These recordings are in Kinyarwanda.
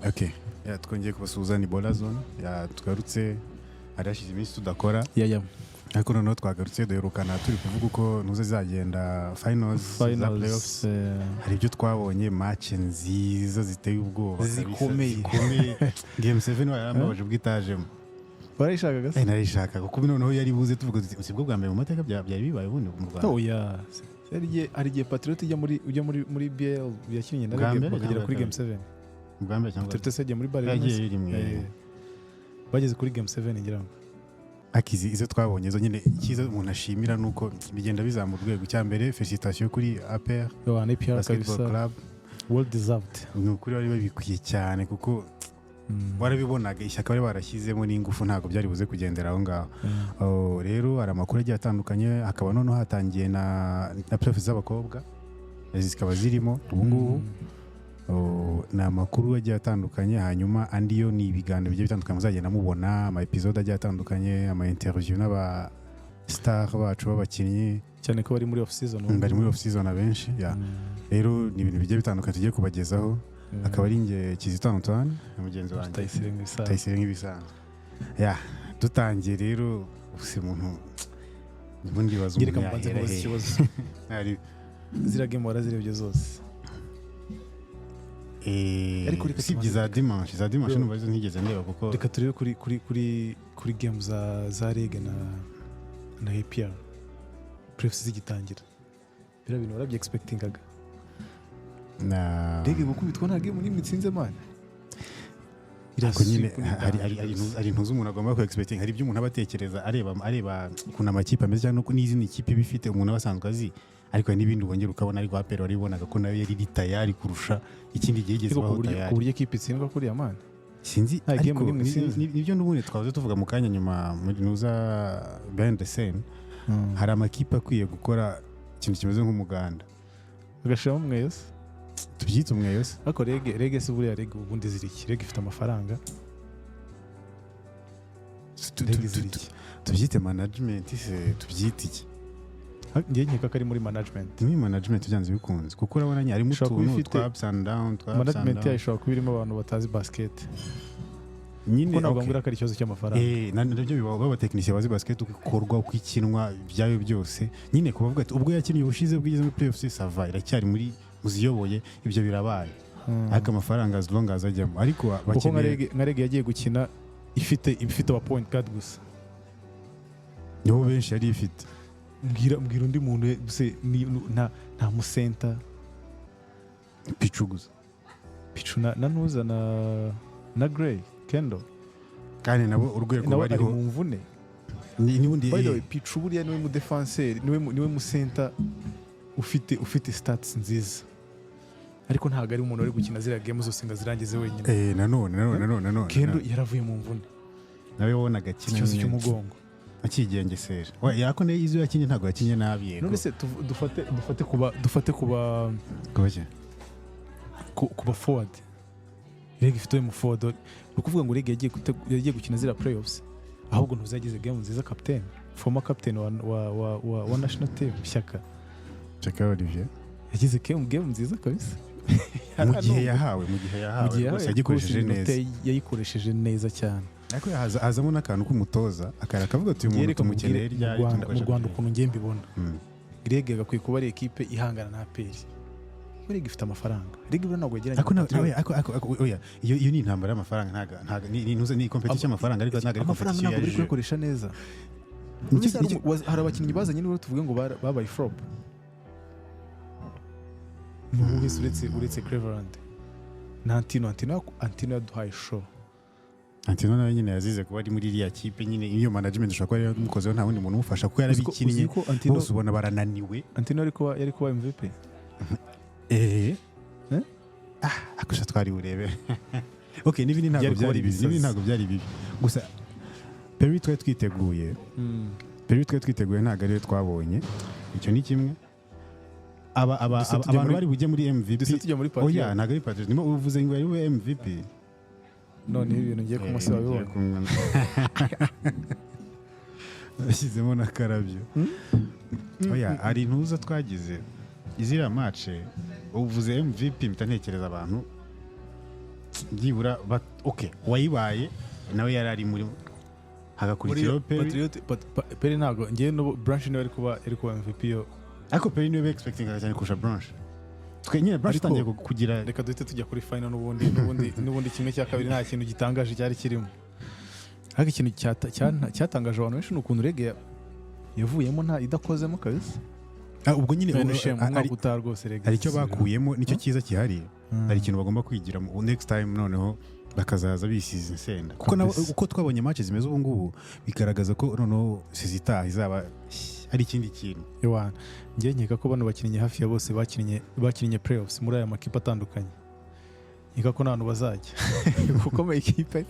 Okay. Yeah, twongeye kubasuhuza, ni Ballerzone. Yeah, tugarutse, hari hashize iminsi tudakora, ariko noneho twagarutse. Duherukana turi kuvuga uko ntuze zagenda, finals za playoffs. Finals. Hari ibyo twabonye, match nziza ziteye ubwoba kabisa, Zikomeye. zikomeye. Game 7 yarambabaje ubwo itajemo. Warayishakaga se? Eh, narayishaka, kuko noneho yari buze tuvuga tuti si bwo bwa mbere mu mateka byari bibaye ubundi mu Rwanda. Oh yeah. Hari igihe Patriot ijya muri BAL yakinnye na Bwa REG mbere bakagera cyangwa kuri game kabiri? 7. Bwa mbere cyangwa Patriot se yagiye muri BAL? Yagiye rimwe. Bageze kuri game 7, ngira ngo. Akizi izo twabonye zo nyine, icyiza umuntu ashimira ni uko bigenda bizamura urwego. Icya mbere, félicitations kuri APR Yo, APR Basketball kabisa. Club. Well deserved. Ni ukuri bari babikwiye cyane, kuko warabibonaga ishyaka bari barashyizemo n'ingufu, ntabwo byari buze kugendera aho ngaho. Oh, rero hari amakuru agiye atandukanye, hakaba noneho hatangiye na playoffs z'abakobwa, zikaba zirimo ubu ngubu. Oh, ni amakuru agiye atandukanye. Hanyuma andi yo ni ibiganiro bigiye bitandukanye muzagenda mubona, ama episode agiye atandukanye, ama interview n'aba star bacu b'abakinnyi. Cyane ko bari muri off season. Bari muri off season abenshi, yeah. Rero ni ibintu bigiye bitandukanye tugiye kubagezaho. Akaba ari njye Kizito Antoine na mugenzi wanjye Tayisire nk'ibisanzwe. Tayisire nk'ibisanzwe. Yeah, dutangiye rero, use muntu ubundi ndibaza Ngereka umuntu mbanze yahera kubaza hehe? ikibazo. Ziriya game warazirebye zose? Eh, Ariko reka usibye tubanze- za dimanche Bro. numva arizo ntigeze ndeba kuko Reka turebe kuri game za REG na APR, playoffs zigitangira. Biriya bintu warabye expectingaga? Na REG gukubitwa nta game n'imwe itsinze, man. Ariko nyine Sweep ni hari danger. hari intuzi umuntu agomba ku expecting, hari ibyo umuntu aba atekereza areba ukuntu amakipe ameze cyangwa n'izindi kipe iba ifite umuntu aba asanzwe azi, ariko hari n'ibindi wongera ukabona. Ariko APR waribonaga ko nayo yari iri tayari kurusha ikindi gihe yigeze Ariko ku ibaho buryo ku tayari. buryo ekipe itsindwa kuriya, man. Sinzi. Nta game Ariko n'imwe itsinze. nibyo n'ubundi twahoze tuvuga mu kanya nyuma muri nuza behind the scene, hari amakipe akwiye gukora ikintu kimeze nk'umuganda. Agashiramo umweyo se? Tubyite umweyo se? Ariko REG se, buriya REG ubundi ziri iki? REG ifite amafaranga. REG ziri iki? Tubyite management se? Tubyite iki? Njye nkeka ko ari muri management. Ni management byanze bikunze, kuko urabona nyine harimo Ishobora kuba utuntu twa ups and down, twa ups and Management down. yayo ishobora kuba irimo abantu batazi basket, Nyine kuko ntabwo bambwira ko ari ikibazo cy'amafaranga. Eh, nabyo bibaho, b'abatekinisiye bazi basket uko ikorwa, uko ikinwa, ibyayo byose nyine. Kubavuga ati ubwo yakinnye ubushize bwigeze muri playoffs, ça va, iracyari muri muziyoboye, ibyo birabaye, ariko amafaranga as long as ajyamo, ariko Kuko nka bakeneye REG yagiye gukina ifite aba point guard gusa. Niho benshi yari ifite. Mbwira undi muntu se nta mucenter. Pichu gusa. Pichu na nuza na Gray Kendo. Kandi nabo urwego Nawe ari bariho mu mvune. N'ubundi. By the way, Pichu buriya niwe mu defenseur, niwe mu center ufite stats nziza, ariko ntabwo ari umuntu uri gukina ziriya game zose ngo azirangize wenyine. Eh, nanone Kendo yaravuye mu mvune. Nawe wabonaga akina Ikibazo nyine cy'umugongo. Akigengesera. We, yako ne izo yakinye ntabwo yakinye nabi, yego. None se dufate kuba Kuba ki? Kuba forward, REG ifite mu forward. Ni ukuvuga ngo REG yagiye gukina ziriya playoffs, ahubwo ntuzagize game nziza. Captain, former captain wa national team, Shyaka. Shyaka Olivier. Yagize game nziza kabisa. Mu gihe yahawe, mu gihe Mu yahawe gihe rwose yahawe, yagikoresheje rwose neza. Iminota yayikoresheje neza cyane. Ariko hazamo n'akantu k'umutoza akara akavuga ati uyu muntu Reka tumukeneye mubwire, mu ryari, Rwanda, mu tumukoresha Rwanda ryari. Ukuntu ngiye mbibona, REG gakwiye kuba ari ekipe ihangana na APR. REG ifite amafaranga. REG buriya ntabwo yegeranye Ariko na Patriots. oya, ariko oya, iyo ni intambara y'amafaranga, ntabwo ni competition y'amafaranga, ariko ntabwo ari Amafaranga competition ntabwo ya bari jeu. kuyakoresha neza. None se hari abakinnyi bazanye niba tuvuge ngo babaye flop? Ni uwuhe se uretse Cleveland na Antino? Antino yaduhaye show. Antino nawe nyine yazize kuba ari muri iriya kipe nyine, iyo management ishobora kuba yaramukozeho, nta wundi muntu umufasha kuko yarabikinnye. Uzi ko Antino Bose ubona barananiwe. Antino yari kuba MVP. Eh. Eh? Ah, akusha twari burebe. Okay, n'ibindi ntabwo Byari kuba byari ari bibi, n'ibindi ibisazi. Ntabwo byari bibi. Gusa Perry twari twiteguye. Perry twari twiteguye ntabwo ariyo twabonye. Icyo ni kimwe. Aba Dusa tujya abantu bari bujye muri MVP. Dusa tujya muri Oya, Patriots. ntabwo ari Patriots. Nimo uvuze ngo yari bube MVP. Noneho ibintu ngiye Eh, kumunsi wabibona. Bashyizemo n'akarabyo. Oya, hari intuza twagize iziriya match. Uvuze MVP mpita ntekereza abantu Byibura okay, uwayibaye nawe yari ari muri, hagakurikiraho Perry. Patriot Perry, ntabwo ngewe n'ubu Branch niwe ari kuba MVP yo. Ariko Perry niwe expectingaga cyane kurusha Branch. Twe nyine Branch Ariko itangiye kugira. Reka duhite tujya kuri final. N'ubundi 1/2 nta kintu gitangaje cyari kirimo, ariko ikintu cyatangaje abantu benshi ni ukuntu REG yavuyemo nta idakozemo kabisa. Ah, ubwo nyine None shame, umwaka utaha rwose REG hari icyo zisubiramo. bakuyemo, nicyo cyiza gihari. Hari ikintu bagomba kwigira mu next time, noneho bakazaza bisize insenda, kuko nabo Kabisa. uko twabonye match zimeze ubu ngubu bigaragaza ko noneho season itaha izaba ari ikindi kintu. Ewana, njye nkeka ko bano bakinnyi hafi ya bose bakinnye playoffs muri aya makipe atandukanye, nkeka ko nta hantu bazajya, kuko ama ekipe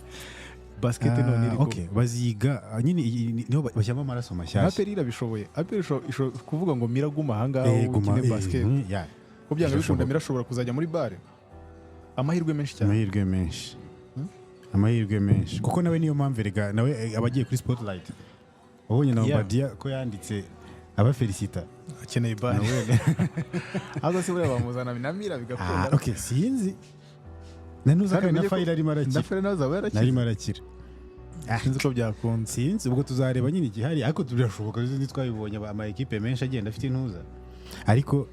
basket none iri Ah, okay, baziga, ah, nyine niho bashyiramo amaraso mashyashya. APR irabishoboye. APR ishobora kuvuga ngo Mira, guma ahangaha, guma, ukine basket, yeah, ko byanga bikunda birashoboka. Mira ashobora kuzajya muri BAL, amahirwe menshi cyane. Amahirwe menshi, amahirwe menshi, kuko nawe niyo mpamvu erega nawe aba agiye kuri spotlight. Wabonye na Obadia ko yanditse abafelicita. Akeneye BAL. Nawe Ahubwo se buriya bamuzana na Mira Ah, bigakunda? Okay, sinzi nanuza Kandi kandi na umenye ko Fayira arimo na arakira. Fere nawe azaba yarakize. Narimo arakira. Sinzi ko byakunze. Sinzi, ubwo tuzareba nyine igihari, ariko birashoboka, ntitwabibonye ama ekipe menshi agenda afite intuza, ariko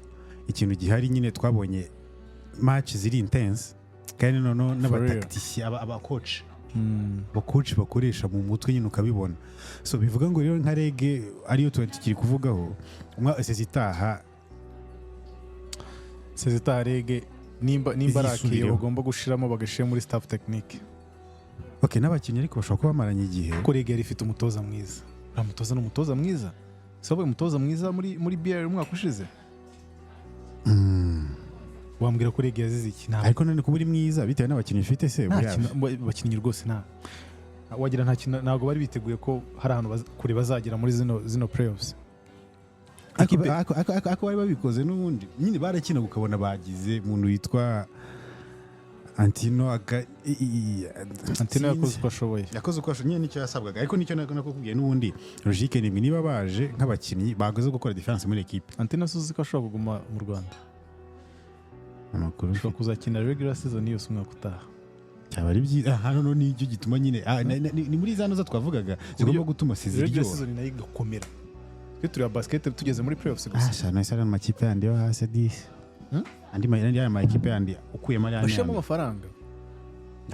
ikintu gihari nyine twabonye match ziri intense, kandi noneho n'abatacticiens, aba coach, abacoach bakoresha mu mutwe nyine ukabibona. So bivuga ngo rero nka REG ariyo tuba tukiri kuvugaho umwa season itaha. Season itaha REG nimba ari akiyo Izisubireho. bagomba gushiramo, bagashyira muri staff technique. Okay, n'abakinnyi ariko bashobora kuba bamaranye igihe. Kuko REG yari ifite umutoza mwiza. Uriya mutoza ni umutoza mwiza, si wabaye umutoza mwiza muri BAL umwaka ushize? Wambwira ko REG yazize iki? Nta Ariko none kuba uri mwiza bitewe n'abakinnyi ufite se nta buriya kintu abakinnyi rwose nta wagira, nta kintu, ntabwo bari biteguye ko hari ahantu kure bazagera muri zino playoffs. Ariko ariko bari babikoze n'ubundi nyine barakina, ukabona bagize umuntu witwa Antino Antino yakoze uko ashoboye. Yakoze uko ashoboye nyine, nicyo yasabwaga, ariko nicyo nakubwiye n'ubundi, logique ni imwe, niba baje nk'abakinnyi bagoze gukora différence muri équipe. Antino se uzi ko ashobora kuguma mu Rwanda? Amakuru Ashobora kuzakina regular season yose umwaka utaha. Cyaba ari byiza. Ah, hano nicyo gituma nyine, ah, ni muri za noza twavugaga zigomba gutuma season Regular iryoha. season nayo igakomera. Twe tureba basket tugeze muri playoffs gusa. Ah, sha, nahise ari amakipe yandi yo hasi disi. Andi ma ekipe yandi ukuyemo ari Bashyiramo yandi. amafaranga.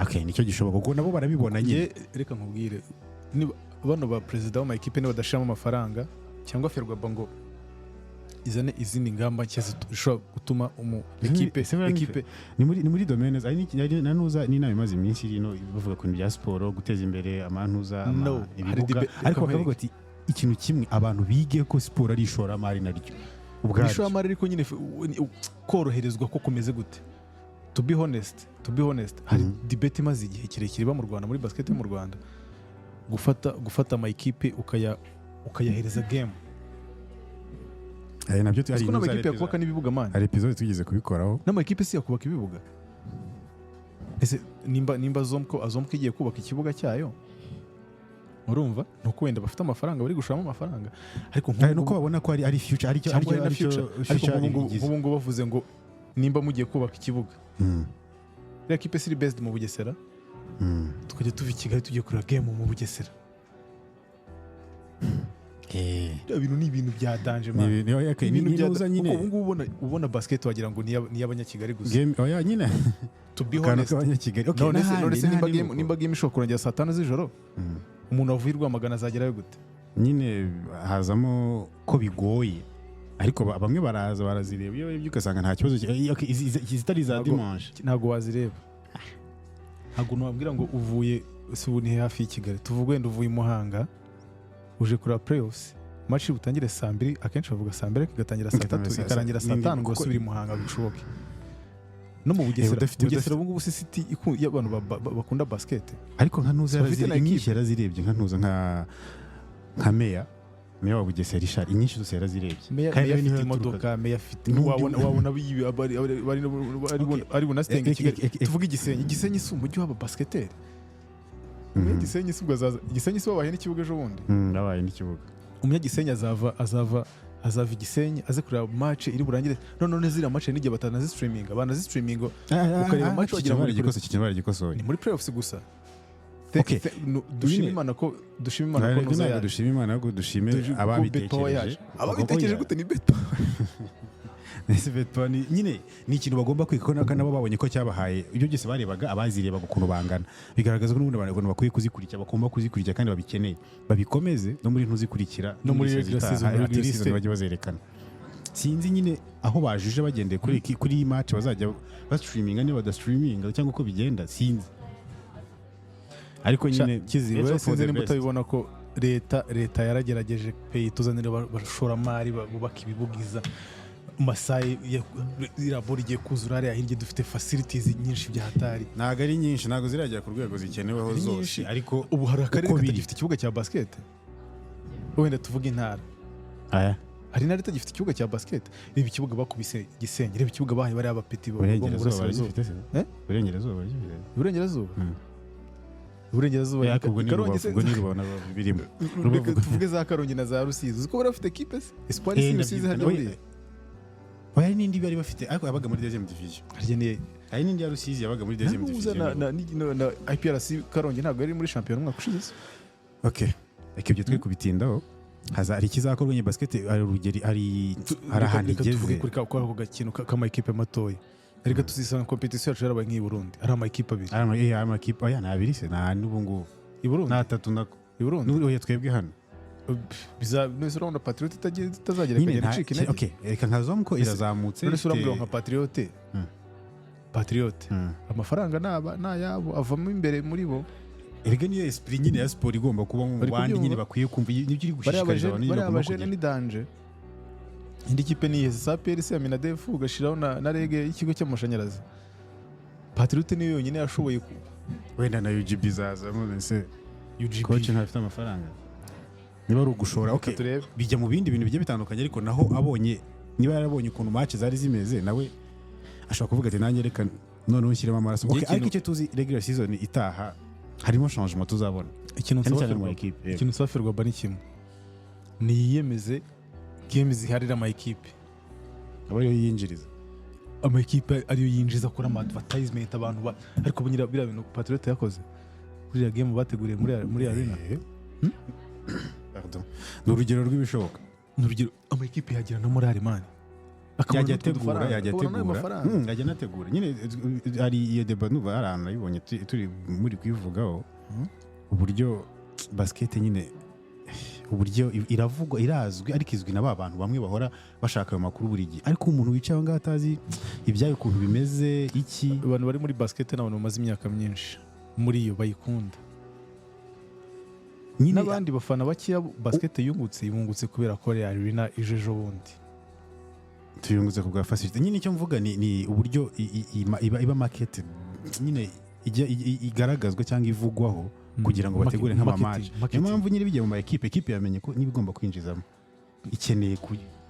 Okay, nicyo gishoboka kuko nabo barabibona nyine. Njye reka nkubwire, niba bano ba perezida w'ama ekipe nibadashyiramo amafaranga, cyangwa Ferwaba ngo izane izindi ngamba nshya zishobora gutuma umu ekipe Se buriya ekipe ni muri domaine hari na nuza n'inama imaze iminsi iri no bavuga ku bintu bya siporo, guteza imbere amantuza No, hari ibibuga, ariko bakavuga ati ikintu kimwe abantu bige ko siporo ari ishoramari naryo ubwaryo. Ishoramari, ariko nyine koroherezwa ko kumeze gute? To be honest, hari debate imaze igihe kirekire iba mu Rwanda muri basket yo mu Rwanda, gufata ama ekipe ukayahereza game. Nabyo hari Siko intuza, n'amakipe hari yakubaka n'ibibuga, man. Hari episode twigeze kubikoraho. N'amakipe si yakubaka ibibuga? Ese nimba Azomco igiye kubaka ikibuga cyayo, urumva ni uko wenda bafite amafaranga, bari gushoramo amafaranga, ariko Hari nuko babona ko ari future, aricyo cyangwa aricyo ari na aricyo future, ariko future nk'ubu ngubu igize. Nk'ubu ngubu bavuze ngo nimba mugiye kubaka ikibuga, iriya kipe siri based mu Bugesera, tukajya tuva i Kigali tugiye kureba game mu Bugesera. Biriya bintu ni ibintu bya danger, man. Ni okay, Ibintu ni bya nuza nyine. Kuko ubu ngubu ubona basket wagira ngo ni iy'abanyakigali gusa. Game, oya nyine. To be Akantu honest, k'abanyakigali, okay, none se n'ahandi none se nimba n'ahandi game ni uko. nimba game ishobora kurangira saa 5 z'ijoro, umuntu wavuye i Rwamagana azagerayo gute? Nyine hazamo ko bigoye, ariko bamwe baraza barazireba, iyo urebye ugasanga nta kibazo okay, izitari za dimanche. Ntabwo wazireba, ntabwo nabwira ngo uvuye, si ubu ni hafi y'i Kigali, tuvuge wenda uvuye i Muhanga uje kureba playoffs, match butangire saa 2, akenshi bavuga saa 2 ariko igatangira saa 3, ikarangira saa 5, ngo usubire i Muhanga bishoboke? No mu Bugesera, Bugesera ubu ngubu si city y'abantu bakunda basket. Ariko nka ntuza So, bafite na inyinshi equipe. yarazirebye, nka ntuza nka meya wa Bugesera Richard, inyinshi zose yarazirebye. Meya Kandi meya nawe niho afite yaturukaga. imodoka, meya afite wabona ari bunasitenge i Kigali. Tuvuge Igisenyi, Igisenyi si umujyi w'aba basketeri? Umunyagisenyi si ubwo azaza Igisenyi, si babaye n'ikibuga ejo bundi? Babaye n'ikibuga. Umunyagisenyi azava Azava Igisenyi aze kureba match iri burangire. None ziriya match n'igihe batanazistreaminga, banazistreaminga ukareba match wagira ngo Igikosoye. Ni muri playoffs gusa. Okay. Dushima Nyine- Imana ko, dushima Imana ko Ntabwo nuza yaje. Dushima Imana, ahubwo dushime Ko Betpawa ababitekereje. yaje. Ababitekereje gute? Ni Betpawa. Ese Betpawa nyine ni ikintu bagomba kwiga, ko nabo babonye ko cyabahaye ibyo byose barebaga. Abazirebaga ukuntu bangana bigaragaza ko n'ubundi abantu bakwiye kuzikurikira, bagomba kuzikurikira kandi babikeneye, babikomeze no muri ntuzikurikira. No muri regular season, itaha, muri regular season liste. bajye bazerekana. Sinzi nyine aho bajuje bagendeye kuri iyi match bazajya bastreaminga, niba badastreaminga cyangwa uko bigenda, sinzi, ariko nyine Kizi, let's wowe hope for sinzi the nimba best. utabibona ko leta yaragerageje pe, ituzanira abashoramari bubaka ibibugiza Masayi, iriya ball igiye kuzura hariya hirya, dufite facilities nyinshi bya hatari. Ntabwo ari nyinshi, ntabwo ziragera ku rwego zikeneweho Ari zose, nyinshi. ariko Ubu hari akarere uko biri. katagifite ikibuga cya basket? Wenda tuvuge intara. Aya. Hari intara itagifite ikibuga cya basket? Reba ikibuga bakubise Gisenyi, reba ikibuga bahaye bariya bapeti bo mu Burengerazuba Burasirazuba. baragifite se? Eh? Burengerazuba baragifite. Iburengerazuba? Iburengerazuba. Ariko ubwo ni Karongi Rubavu, ubwo ni Rubavu nabo birimo. Reka tuvuge za Karongi na za Rusizi. Uzi ko bari bafite ekipe se? Espoir si Rusizi harya buriya? Oya, hari n'indi bari bafite ariko yabaga muri deuxième division. Harya ni Hari n'indi ya Rusizi yabaga muri deuxième Ntanuza division. na IPRC Karongi ntabwo yari muri shampiyona umwaka ushize se? Okay, reka ibyo twe kubitindaho. Haza hari ikizakorwa nyine. Basket hari urugeri, hari ahantu Reka tuvuge igeze. kuri ako gakino k'amakipe matoya. Reka tuzisanga competition yacu yarabaye nk'i Burundi, ari amakipe abiri. Hari amakipe, oya, ni abiri se? Nta n'ubu ngubu. I Burundi. Ni atatu nako. I Burundi. Oya, twebwe hano. None se urabona Patriote itazagera Nyine ikagenda icika intege? Okay, reka nka ko irazamutse. None se urambwira nka Patriote, Patriote, amafaranga naba nayabo avamo imbere muri bo. Erega niyo esprit nyine ya siporo igomba kubamo mu Bari bandi kubyumva. nyine bakwiye kumva nibyo uri Bariya gushishikariza abantu nyine bariya bagomba bajene kugira. Ni danger. Indi kipe ni iyihe? Sa PRC ya Minadef, ugashyiraho na REG y'ikigo cy'amashanyarazi. Patriote niyo yonyine yashoboye ku Wenda na UGB izazamo ese? UGB. Coach ntafite amafaranga, niba ari ugushora, okay. Reka turebe. Bijya mu bindi bintu bigiye bitandukanye, ariko naho abonye, niba yarabonye ukuntu match zari zimeze, nawe ashobora kuvuga ati: "Nanjye reka noneho nshyiremo amaraso." Njye Okay, ariko icyo tuzi, regular season itaha harimo changement tuzabona, Ikintu cyane nsaba cyane mu Ferwafa, equipe, yego. ikintu nsaba Ferwafa ni kimwe: niyiyemeze game ziharira ama ekipe. Aba ariyo yinjiriza. Ama ekipe ariyo yinjiza, akora ama advertisement abantu ba, ariko nyira biriya bintu Patriote yakoze kuri iriya game bateguriye muri arena. Pardon. Ni urugero rw'ibishoboka. Ni urugero, ama ekipe yagira na morale, man. Yajya ategura, yajya ategura. Yajya anategura nyine. Hari iyo débat nuva hari ahantu nayibonye turi muri kuyivugaho, uburyo basket nyine, uburyo iravugwa, irazwi, ariko izwi na ba bantu bamwe bahora bashaka ayo makuru buri gihe, ariko umuntu wicaye aho ngaho atazi ibyayo ukuntu bimeze iki. Abantu bari muri basket ni abantu bamaze imyaka myinshi muri iyo, bayikunda. Nyine N'abandi bafana bakeya basket yungutse, yungutse kubera ko Real Arena ije ejo bundi. Tuyungutse ku bwa facility nyine. Icyo mvuga ni uburyo iba market nyine ijya igaragazwa cyangwa ivugwaho kugira ngo bategure nk'amamaje. Marketing, Niyo marketing. mpamvu nyine bigiye mu ma ekipe, ekipe yamenye ko niba igomba kwinjizamo ikeneye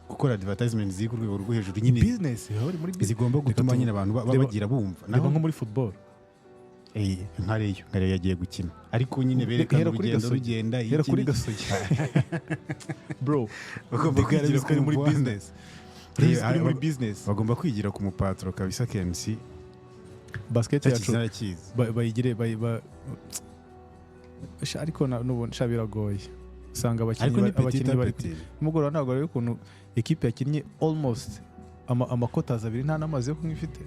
gukora advertisement ziri ku rwego rwo hejuru nyine, Business, baba bari muri business. zigomba gutuma nyine abantu bagira bumva. Reba Naho nko muri football. Nka Rayon yagiye gukina, ariko nyine berekana Hera kuri urugendo Gasogi. rugenda Hera iki kuri n'iki. Gasogi, bro. Bagomba kwigira Urabizi ko ari ku muri Rwanda. business. Urabizi ko ari muri business. Bagomba kwigira ku mupatro kabisa, KMC. Basket yacu Cyakizi. bayigire Sha, ariko n'ubundi sha biragoye, usanga abakinnyi Ariko ni petit abakinnyi à bari petit. Nimugoroba ntabwo areba ukuntu ekipe yakinnye almost amakotazi abiri, nta n'amazi yo kunywa ifite.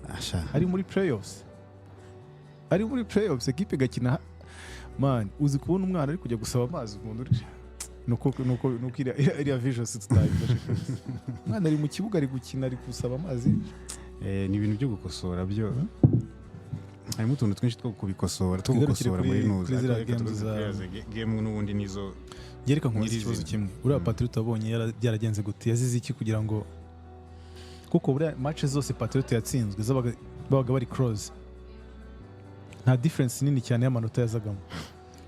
Asha. Ari muri playoffs, ari muri playoffs, ekipe igakina. Man, uzi kubona umwana ari kujya gusaba amazi umuntu uri nuko iriya vision tutayifashe kabisa. Umwana ari mu kibuga, ari gukina, ari gusaba amazi. Ni ibintu byo gukosora byo, harimo utuntu twinshi two kubikosora, two Twigarukire gukosora muri nuza. kuri ziriya Ariko reka games tugaruke kuri za game n'ubundi nizo Yereka nkubaze nyirizina. ikibazo kimwe. Uriya Patriot wabonye byaragenze gute? Yazize iki kugira ngo, kuko buriya match zose Patriot yatsinzwe zabaga, babaga bari close, nta difference nini cyane y'amanota yazagamo.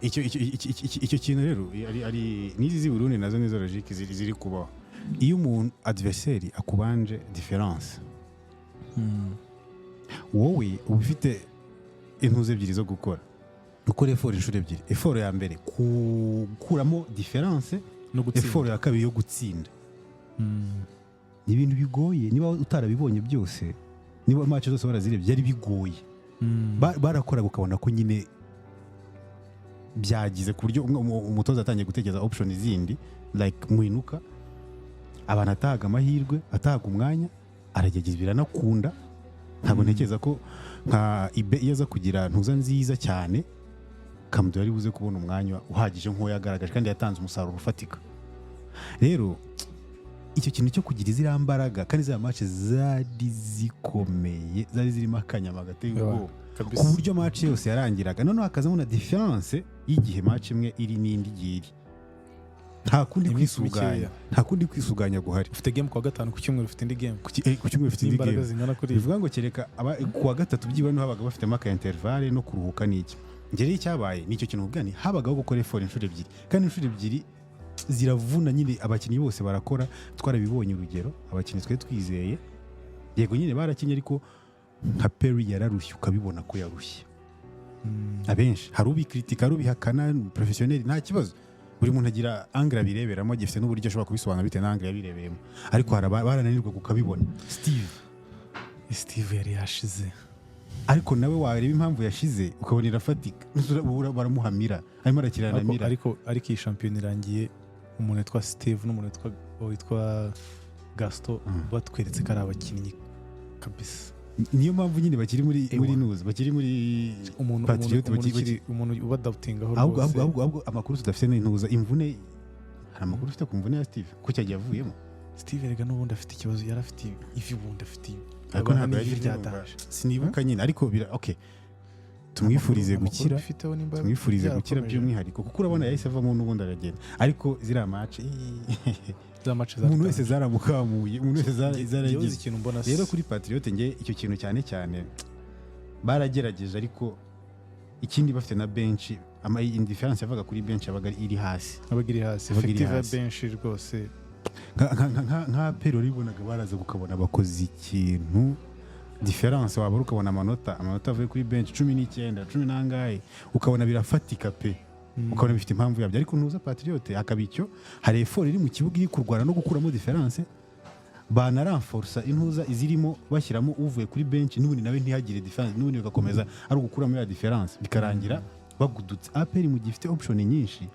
Icyo kintu rero ari n'izi z'i Burundi nazo nizo logique ziri kubaho. Iyo umuntu adversaire akubanje différence, wowe uba ufite intuze ebyiri zo gukora effort inshuro ebyiri. Effort ya mbere, gukuramo différence No gutsinda. Effort ya kabiri yo gutsinda ni ibintu bigoye. Niba utarabibonye byose, niba match zose warazirebye, byari bigoye. Barakoraga ukabona ko nyine byagize ku buryo umutoza atangiye gutekereza option zindi, like Mwinuka, abantu atahaga amahirwe, atahaga umwanya, aragerageza biranakunda. Ntabwo ntekereza ko nka Ibe iyo aza kugira ntuza nziza cyane, Kamudu yari buze kubona umwanya uhagije nk'uwo yagaragaje, kandi yatanze umusaruro ufatika. Rero icyo kintu cyo kugira ziriya mbaraga, kandi ziriya match zari zikomeye, zari zirimo akanyama gateye ubwoba, Kabisa. ku buryo match yose yarangiraga noneho hakazamo na différence y'igihe match imwe iri n'indi igiye iri, nta kundi Iminsi kwisuganya, mikeya. nta kundi kwisuganya guhari. Ufite game kuwa gatanu, ku cyumweru ufite indi game. Ku cyumweru ufite indi N'imbaraga game. zingana kuri Bivuga ngo kereka kuwa gatatu byibura niho habaga bafitemo aka intervalle no kuruhuka n'iki. Njye rero icyabaye ni icyo kintu mubwira, ni habagaho gukora effort inshuro ebyiri, kandi inshuro ebyiri ziravuna nyine. Abakinnyi bose barakora, twarabibonye. Urugero, abakinnyi twari twizeye, yego nyine barakinnye, ariko nka Perry yararushye, ukabibona ko yarushye. Abenshi hari ubikritika, hari ubihakana, professionnel, nta kibazo, buri muntu agira angle abireberamo, gifite n'uburyo ashobora kubisobanura bitewe n'angle yabireberamo, ariko hari barananirwa ukabibona. Steve. Steve yari yashize. Ariko nawe wareba impamvu yashize ukabona irafatika. Baramuhamira, arimo arakirana na ariko, Mira. Ariko iyi shampiyona irangiye umuntu witwa Steve n'umuntu witwa Gaston batweretse ko ari abakinnyi kabisa. Niyo mpamvu nyine bakiri muri Ewa. muri news, bakiri muri Umuntu Patriot. umuntu umuntu ubadoubtingaho Ahubwo rwose. ahubwo amakuru tudafite ni ntuza imvune. Hari amakuru ufite ku mvune ya Steve, ko cyagiye avuyemo? Steve erega n'ubundi afite ikibazo, yari afite ivi, ubundi afite Ariko ntabwo yari ivi ryataje. Sinibuka nyine, ariko okay, tumwifurize Amakuru gukira. dufiteho nimba Tumwifurize gukira byarakomeje. by'umwihariko, kuko urabona yahise avamo n'ubundi aragenda, ariko ziriya match Za match umuntu wese zaratangiye. zaramukamuye, umuntu wese Njyewe uzi zaragize. ikintu mbona. Rero kuri Patriote, nge icyo kintu cyane cyane baragerageje, ariko ikindi bafite na bench, ama indifférence yavaga kuri bench yabaga iri hasi. Abaga iri hasi. Yabaga iri Effective ya hasi. bench rwose. Nka APR waribonaga, baraza ukabona bakoze ikintu différence, wabura ukabona amanota avuye kuri bench 19, cumi n'angahe, ukabona birafatika pe, ukabona bifite impamvu yabyo. Ariko ntuza Patriote hakaba icyo, hari effort iri mu kibuga iri kurwana no gukuramo différence, banarenforsa intuza izirimo, bashyiramo uvuye kuri bench, n'ubundi nawe ntihagire différence, n'ubundi bigakomeza ari ugukuramo ya différence, bikarangira bagudutse. APR mu gihe ifite option nyinshi,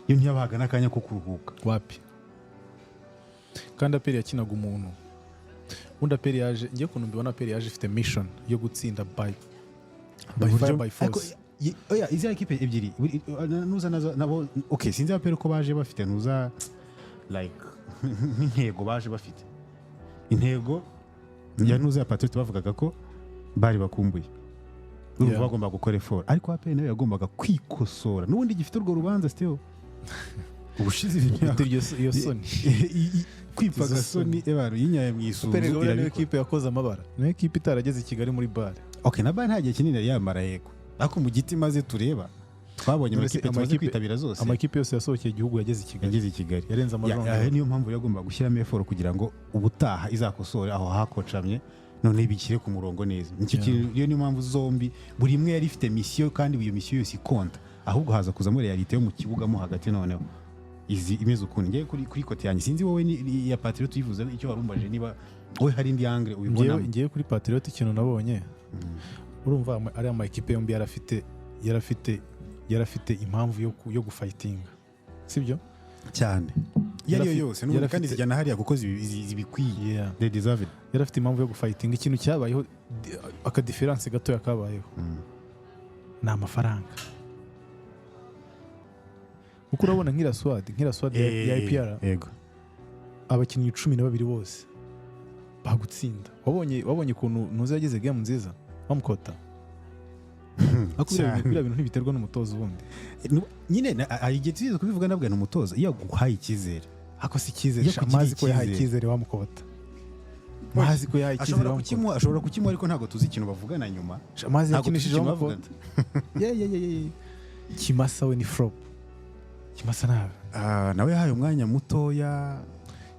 yo ntiyabahaga n'akanya ko kuruhuka. Wapi, kandi APR yakinaga umuntu. Ubundi APR yaje, ngiye ukuntu mbibona, APR yaje ifite mission yo gutsinda by fire, by force. Ariko, oya, izi ekipe ebyiri nuza nazo nabo, okay, sinzi APR ko baje bafite nuza, like nk'intego, baje bafite intego ya nuza ya Patriot, bavugaga ko bari bakumbuye. Urumva, bagombaga gukora effort, ariko APR nayo yagombaga kwikosora n'ubundi gifite urwo rubanza still ubushize ibintu Ifite iyo soni. Kwipfa Izo agasoni ebaro yinyaye mu isunzu. APR niyo Irabikora. kipe yakoze amabara, niyo kipe itarageze i Kigali muri BAL. Okay, na BAL nta gihe kinini yari yamara, yego, ariko mu giti maze tureba twabonye None se amakipe tumaze kwitabira zose, amakipe yose yasohokeye igihugu yageze i Kigali. Yageze i Kigali. Yarenze amajonjora. Niyo mpamvu yagomba gushyiramo effort kugira ngo ubutaha izakosore aho hakocamye, none bishyire ku murongo neza. Nicyo kintu. Iyo niyo mpamvu zombi buri imwe yari ifite mission, kandi iyo mission yose ikonta, ahubwo haza kuzamo réalité yo mu kibuga mo hagati, noneho izi imeze ukuntu. Ngewe kuri côté yanjye, sinzi wowe ni iya Patriot uyivuze icyo warumbaje, niba wowe hari indi angle ubibonamo. Ngewe kuri Patriot ikintu nabonye, urumva ariya ma ekipe yombi yarafite impamvu yo gufightinga, sibyo? Cyane, iyo ariyo yose n'ubundi kandi zijyana hariya kuko zibikwiye. They deserve it. Yari afite impamvu yo gufightinga. Ikintu cyabayeho, akadifférence gatoya kabayeho, ni amafaranga, kuko urabona nk'iriya squad ya APR, Yego. abakinnyi 12 bose bagutsinda. Wabonye ukuntu ntuzi yagize game nziza bamukota, ariko Cyane. biriya bintu ntibiterwa n'umutoza ubundi. Nyine hari igihe tuzize kubivuga, nabwo ni umutoza iyo aguhaye icyizere. Ako si icyizere. Iyo Sha, akugiriye mazi ko yahaye icyizere. icyizere wamukota, mazi ko yahaye icyizere Ashobora wamukota. kukimuha, ashobora kukimuha, ariko ntabwo tuzi ikintu bavugana nyuma. Sha, mazi Ntabwo tuzi yakinishije ikintu wamukota. bavugana. Ye ye ye ye, Kimasa we ni flop, Kimasa nabi. Ah, nawe yahaye umwanya mutoya.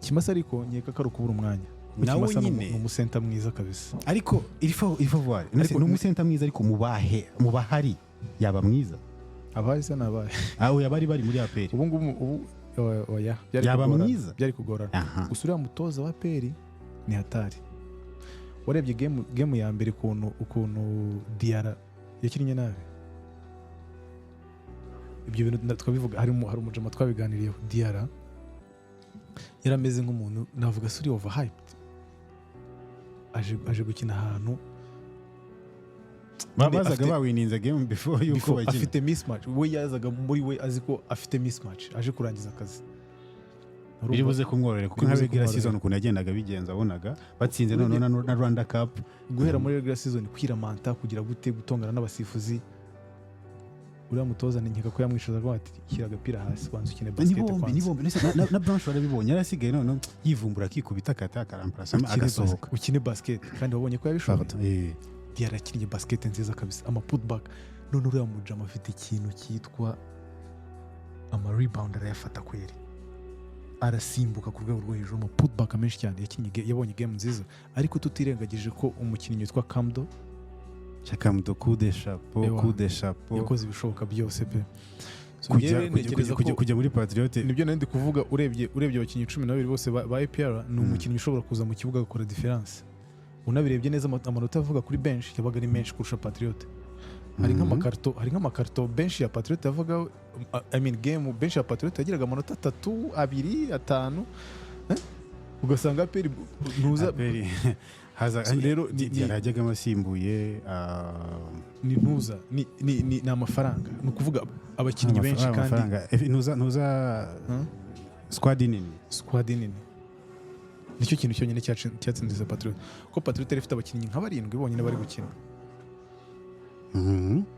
Kimasa ariko nkeka ko ari ukubura umwanya. Kuko Nawe Kimasa nyine. ni umucenter mwiza kabisa. Ariko il faut voir. Ariko ni umucenter mwiza, ariko mubahe mubahari yaba mwiza? Abaye se nabaye? Ah, oya, bari muri APR. Ubu ngubu ubu Oya, byari Yaba kugorana. mwiza? Byari kugorana. Aha. Gusa uriya mutoza wa APR ni hatari. Warebye game ya mbere ukuntu Diarra yakinnye nabi. Ibyo bintu twabivuga, hari umujama twabiganiriyeho. Diarra yari ameze nk'umuntu navuga se uri overhyped, aje gukina ahantu nyine Bazaga bawininze game before yuko before bakina. Afite mismatch. We yazaga muri we azi ko afite mismatch, aje kurangiza akazi. Biri buze kumworohera kuko Biri nka buze regular kumworohera. season ukuntu yagendaga bigenza, wabonaga batsinze noneho na Rwanda Cup. Guhera muri regular season, kwiramanta, kugira gute, gutongana n'abasifuzi, uriya mutoza ni nkeka ko yamwicaza avuga ati: "Shyira agapira hasi, banza ukine Ni basket bombi, kwanza." ni bombi. Ndetse na Branch warabibonye, yari asigaye noneho yivumbura, akikubita, akata, akaramparasa, agasohoka. Ukine basket, kandi wabonye ko yabishoboye. Pardon, eh. Yarakinnye basket nziza kabisa, ama putback. None uriya mujama afite ikintu cyitwa ama rebound, arayafata kweri, arasimbuka ku rwego rwo hejuru, ama putback menshi cyane yakinnye. Yabonye game nziza, ariko tutirengagije ko umukinnyi witwa Kamdo Chakamudo, coup de chapeau. Ewa. Coup de chapeau. Yakoze ibishoboka byose pe. So, Kujya njyewe ntekereza ko kujya muri Patriote. Nibyo nari ndi kuvuga. Urebye abakinnyi 12 bose ba APR, ni umukinnyi ushobora kuza mu kibuga agakora différence. Unabirebye neza, amanota avuga kuri bench yabaga ari menshi kurusha Patriote. Hari nk'amakarito bench ya Patriote yavuga, I mean game bench ya Patriote yagiraga amanota atatu, abiri, atanu, eh? Ugasanga APR ntuza APR haza So rero yarajyagamo asimbuye ni ntuza ni amafaranga, ni ukuvuga abakinnyi benshi kandi amafaranga. Ntuza Hmm? Squad nini. Squad nini nicyo kintu cyonyine cyatsindiza Patriot, kuko Patriot yari ifite abakinnyi nka barindwi bonyine bari gukina.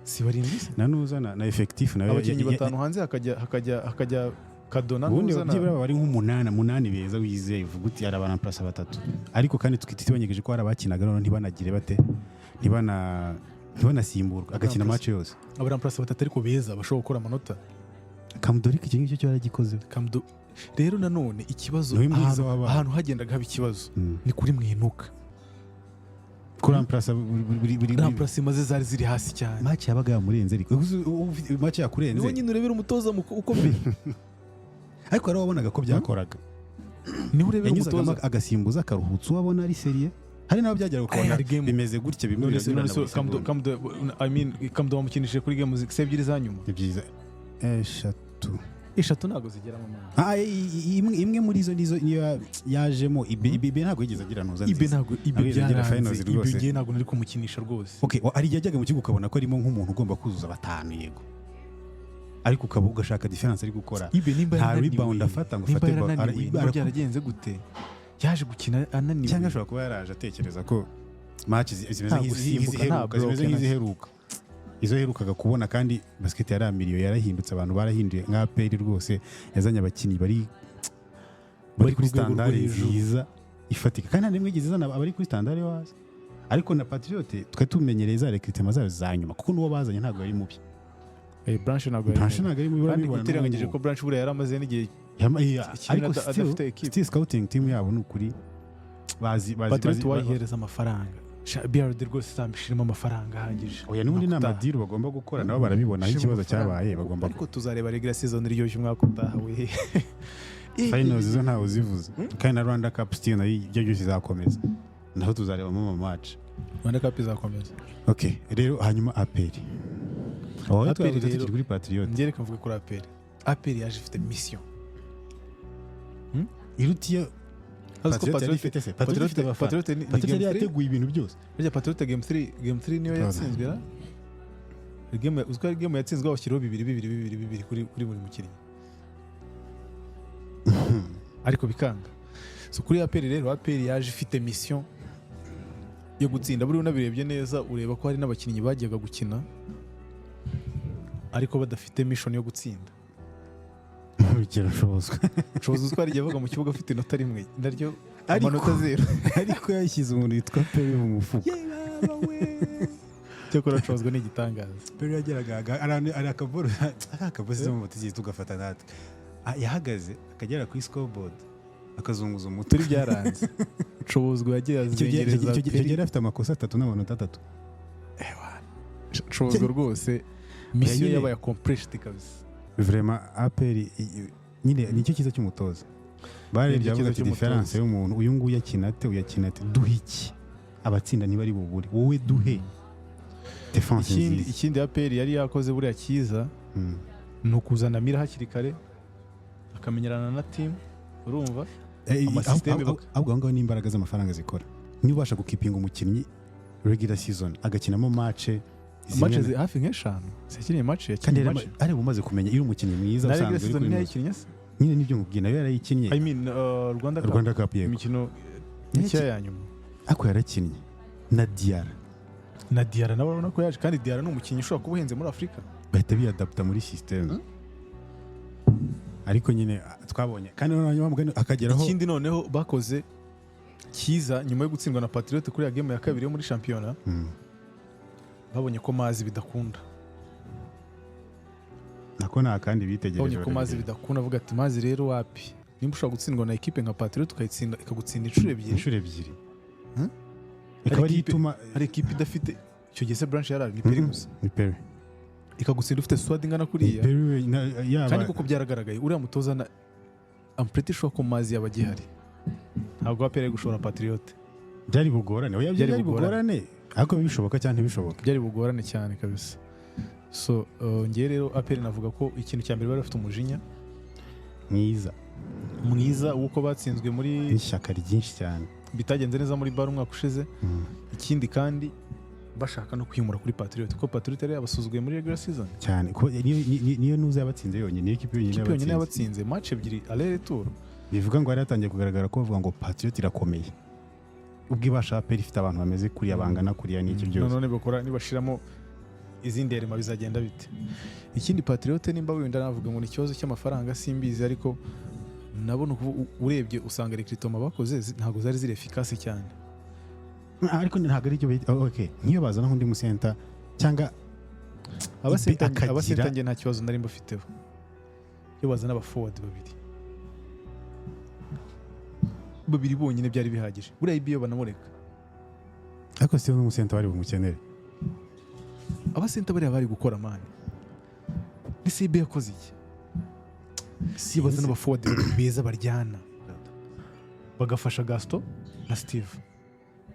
Si barindwi se? Na nuza na effectif nayo Abakinnyi batanu hanze, hakajya Kadona, ubundi ntuza na byibura baba ari nk'umunani, munani beza wizeye, uvuga uti hari abaramplasa batatu. Ariko kandi tutibanyegeje ko hari abakinaga noneho ntibanagire bate, ntibanasimburwe, agakina match yose. Abaramplasa batatu ariko beza bashobora gukora amanota. Kamudorike icyo ngicyo cyo yaragikoze. Kamdo rero nanone ikibazo Niwe mwiza ahantu, w'abana. ahantu hagendaga haba ikibazo ni kuri Mwinuka. Kuramplasa buri Remplacement ze zari ziri hasi cyane. Match yabaga yamurenze, ariko match yakurenze. Niwe nyine urebera umutoza ukomeye. Ariko hari wabonaga ko byakoraga. Niwe urebera Yanyuzagamo umutoza. agasimbuza, akaruhutsa uwo abona ari sérieux. Hari n'abo byageraga ukabona Hari game- bimeze gutya, bimwe None se biranyurana none se buri Kamdo segonda. Kamdo, I mean Kamdo wamukinishije kuri game se ebyiri za nyuma. Ni byiza, eshatu. Eshatu ntabwo zigera mu mwaka. Ah, imwe muri zo nizo niyo yajemo. Ibe ntabwo yigeze agira ntuza Ibe nziza. ntabwo Ibe Ntabwo yigeze agira byaranze. finals Ibe rwose. ngiye ntabwo nari kumukinisha rwose. Okay, hari igihe yajyaga mu kibuga ukabona ko arimo nk'umuntu ugomba kuzuza batanu, yego, ariko ukaba ugashaka différence ari gukora. Ibe nimba Nta yarananiwe, rebound afata ngo nimba afate yarananiwe, Ibe nimba byaragenze gute, yaje gukina ananiwe. Cyangwa ashobora kuba yaraje atekereza ko match zimeze Nta gusimbuka, nta nk'iziheruka, zimeze block. nk'iziheruka, izo herukaga kubona. Kandi basket yaramiriye, yarahindutse, abantu barahinduye. Nka APR rwose yazanye abakinnyi bari Bari kuri ku rwego rwo standard hejuru. nziza ifatika, kandi nta n'imwe igeze izana abari kuri standard yo hasi. Ariko na Patriote twari tumenyereye za recrutement zayo za nyuma, kuko n'uwo bazanye ntabwo yari mubi. Branch ntabwo yari Branch mubi. ntabwo ari mubi, Kandi urabibona utirengagije n'ubu. ko Branch buriya yari amaze n'igihe kinini Ariko still adafite equipe. still scouting team yabo ni ukuri bazi Patriot wayihereza amafaranga. BRD rwose izambishiremo amafaranga ahagije. Oya, n'ubundi ni Umwaka utaha. ama deal bagomba gukora, nabo barabibona aho Shiremo ikibazo amafaranga. cyabaye, bagomba Ariko tuzareba regular season iryoshye umwaka utaha we. Finals zo ntawe uzivuze, kandi na Rwanda Cup still nayo ibyo byose izakomeza, naho tuzarebamo ama match. Rwanda Cup izakomeza. Okay, rero hanyuma APR aho APR twavuze rero- tukiri kuri Patriot. Njye reka mvuge kuri APR. APR yaje ifite mission Irutiye Azi ko Patriot yari ifite se? Patriot ifite abafana. Patriot ni Patriot game yari 3. yateguye ibintu byose. Burya Patriot game 3, game 3 niyo Brother. yatsinzwe ra. Game uziko ari game yatsinzwe bashyiraho bibiri bibiri bibiri bibiri kuri buri mukinnyi, ariko bikanga. So kuri APR rero, APR yaje ifite mission yo gutsinda. Buriya unabirebye neza, ureba ko hari n'abakinnyi bajyaga gukina ariko badafite mission yo gutsinda. Urugero Nshobozwa. Nshobozi uziko hari igihe yabaga mu kibuga afite inota rimwe naryo, Ariko amanota zero. Ariko yashyize umuntu witwa Perry mu mufuka. Cyakora Nshobozwa ni igitangaza. Perry yageraga ari akaboro, ari akabosi mu tugiye tugafata natwe. Ah, yahagaze akagera kuri scoreboard akazunguza umutwe. Turi byaranze, Nshobozwa yagiye azengereza Icyo gihe Perry. yari afite amakosa atatu n'amanota atatu. Nshobozwa rwose mission Nyine. yabaye accomplished kabisa. Vraiment APR Nyine nicyo cyiza cy'umutoza. Barebye Nicyo bavuga cyiza ati cy'umutoza. différence y'umuntu uyu nguyu akina ate, uyu akina ate, duhe iki? Abatsinda ntibari bubure, wowe duhe defense Ikindi, nziza. ikindi APR yari yakoze buriya cyiza ni ukuzana Mira hakiri kare, akamenyerana na team, urumva? Amasystème. Ahubwo aho ngaho ni imbaraga z'amafaranga zikora. Niba ubasha gukeepinga umukinnyi regular season, agakinamo match zimwe Match hafi nk'eshanu yakiniye, match kandi yakinnye yari match ari umaze kumenya iyo uri umukinnyi mwiza na regular usanzwe uri season kuri ntiyayikinnye se? Nyine nibyo nkubwiye, nayo yarayikinnye. I mean, Rwanda Cup. Rwanda Cup, yego. Imikino mikeya ya nyuma. Ariko yarakinnye na Diarra. Na Diarra nawe urabona ko yaje, kandi Diarra ni umukinnyi ushobora kuba uhenze muri Afurika. Bahita biyadapta muri system. Ariko nyine twabonye kandi noneho wa mugani akageraho. Ikindi noneho bakoze cyiza nyuma yo gutsindwa na Patriot kuri ya game ya kabiri yo muri shampiyona, babonye ko mazi bidakunda. Nako nta kandi bitegereje. Babonye ko mazi barabigenza. bidakunda, avuga ati mazi rero wapi, nimba ushobora gutsindwa na ekipe nka Patriot, ukayitsinda, ikagutsinda inshuro ebyiri, Inshuro ebyiri, Hmm? ikaba Hari ariyo ituma hari ekipe idafite icyo gihe se branch yarari ni Peri gusa, Ni Peri. ikagutsinda ufite squad ingana Ni kuriya. Peri yaba Kandi koko byaragaragaye, uriya mutoza na I'm pretty sure ko mazi yaba agihari ntabwo APR ari gushobora Patriot. Byari bugorane, oya. Byari Byari bugorane. bugorane, ariko bishoboka cyangwa ntibishoboka. Byari bugorane cyane kabisa. So ngewe rero APR navuga ko ikintu cya mbere bari bafite umujinya mwiza. Mwiza w'uko batsinzwe muri N'ishyaka ryinshi cyane. Bitagenze neza muri BAL umwaka ushize. Ikindi kandi bashaka no kwimura kuri Patriot, kuko Patriot yari yabasuzuguye muri regular season. Cyane, kuko niyo nuza yabatsinze yonyine, niyo kipe yonyine Ikipe yonyine yabatsinze. yabatsinze match ebyiri aller retour. Bivuga ngo hari hatangiye kugaragara ko bavuga ngo Patriot irakomeye, ubwo ibasha APR ifite abantu bameze kuriya, bangana kuriya n'iki byose. None bakora nibashiramo izindi erema bizagenda bite? Ikindi Patriot, nimba wenda navuga ngo ni ikibazo cy'amafaranga simbizi, ariko nabona urebye usanga recrutement bakoze ntabwo zari ziri efficace cyane. Ariko ntabwo ari byo oh, okay, nk'iyo bazana nk'undi musenta cyangwa Abasenta akagira- abasenta njye nta kibazo nari mbafiteho, iyo bazana aba forward babiri babiri bonyine byari bihagije. Buriya ibiyo banamureka. Ariko si n'umusenta bari bumukenere. Abasenta bariya bari gukora man, ni CB yakoze iki? Si bazana aba forward babiri beza baryana, bagafasha Gaston na Steve.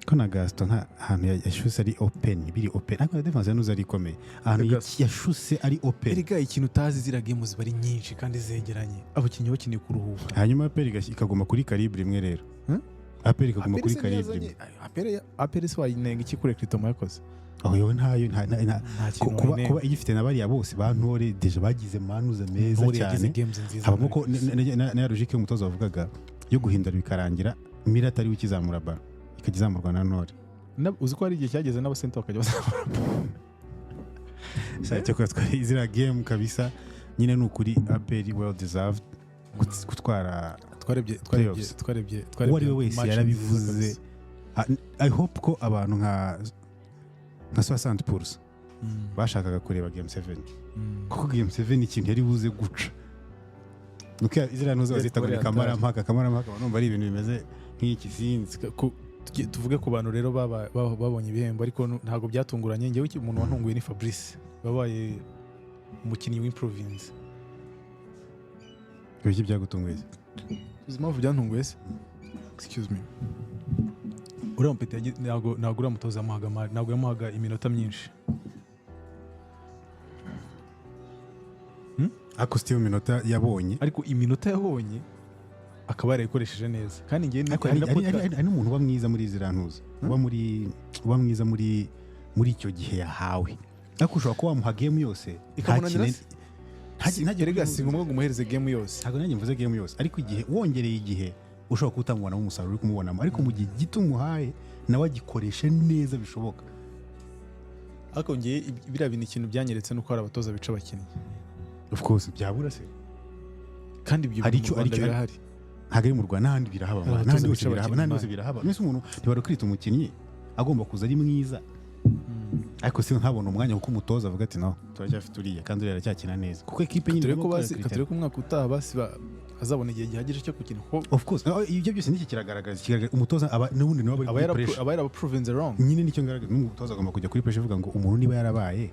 Ko na Gaston nta ahantu yashuse ari open, biri open, ariko na defense yanuze ari ikomeye ahantu Gaston. Yashuse ari open. Erega ikintu utazi, ziriya game ziba ari nyinshi kandi zegeranye, abakinnyi bakeneye kuruhuka. Hanyuma APR ikaguma kuri calibre imwe rero. Hmm? APR ikaguma APR kuri se calibre ntiyazanye- imwe. APR se wayinenga iki kuri recrutement yakoze? Aho yowe ntayo Nta kintu kuba wayinenga. Kuba igifite na bariya bose ba Ntore déjà bagize manuza meza Ntore yagize cyane. games nziza. Habamo ko na ya logique y'umutoza wavugaga yo guhindura, bikarangira Mira atari we ukizamura ballon, ikajya izamurwa na Ntore. Uzi ko hari igihe cyageze n'abasenta bakajya bazamura? Cyakora twari ziriya game kabisa nyine, ni ukuri APR well deserved gutwara Twarebye, twarebye, playoffs. twarebye. Uwo ari we wese Match yarabivuze. nziza. I hope ko abantu nka 60% bashakaga kureba game 7, kuko game 7 ikintu yari buze guca nuko ziriya ntuzo Yari bazita ngo ni kuba kamarampaka. Kamarampaka numva ari ibintu bimeze nk'iki, sinzi. Tuvuge ku bantu rero babonye ibihembo, ariko ntabwo byatunguranye. Njyewe umuntu wantunguye ni Fabrice wabaye umukinnyi w'improvince. Ibiki byagutunguye? Uzi impamvu byantunguye se? Excuse me. Uriya mupeti ntabwo uriya mutoza yamuhaga ntabwo yamuhaga iminota myinshi. Ariko still iminota yabonye. Ariko iminota yabonye akaba yarayikoresheje neza, kandi njyewe Ariko hari na hari n'umuntu uba mwiza muri ziriya ntuza, uba mwiza muri icyo gihe yahawe, ariko ushobora kuba wamuha game yose Ikamunanira ntakine se? ntagere Erega si ngombwa ngo umuhereze game yose. Ntabwo nanjye mvuze game yose, ariko igihe wongereye igihe ushobora kuba utamubonamo umusaruro uri kumubonamo, ariko mu gihe gito umuhaye nawe agikoreshe neza bishoboka. Ariko ngewe biriya bintu, ikintu byanyeretse nuko hari abatoza bica abakinnyi. Of course, byabura se? Kandi ibyo Hari bintu mu Rwanda birahari. Ntabwo ari mu Rwanda, n'ahandi birahaba. Hari abatoza N'ahandi hose bica birahaba. abakinnyi, N'ahandi hose man. birahaba. Mbese umuntu ntibarukwita umukinnyi agomba kuza ari mwiza, ariko si ntabona umwanya, kuko umutoza avuga ati no turacyafite uriya, kandi uriya aracyakina neza, kuko ekipe nyine Turebe ko igomba basi gukora turebe ko umwaka utaha basi azabona igihe gihagije cyo gukina, kuko Of course. Oh, ibyo byose niki kigaragaza umutoza aba n'ubundi niwe aba ari aba kuri pressure. aba yarabaprovenze wrong. Nyine nicyo ngaragaza, n'umutoza agomba kujya kuri pressure, avuga ngo umuntu niba yarabaye